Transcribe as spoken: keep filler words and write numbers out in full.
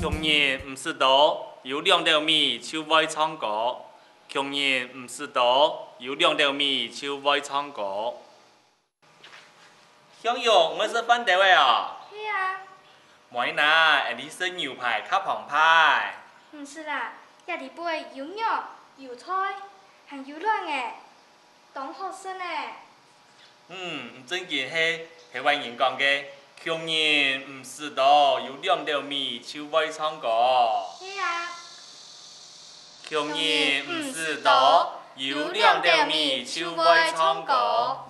窮人毋使多，有兩斗米就會唱歌。窮人毋使多，有兩斗米就會唱歌。向勇，你愛食飯兜仔哦？係啊。無哪，𠊎俚食牛排較澎湃。毋使啦，這裡背有肉、有菜，還有卵仔，當好食呢。嗯，正經係台灣人講个，窮人毋使多，有兩斗米就會唱歌。係啊。窮人毋使多，有兩斗米就會唱歌。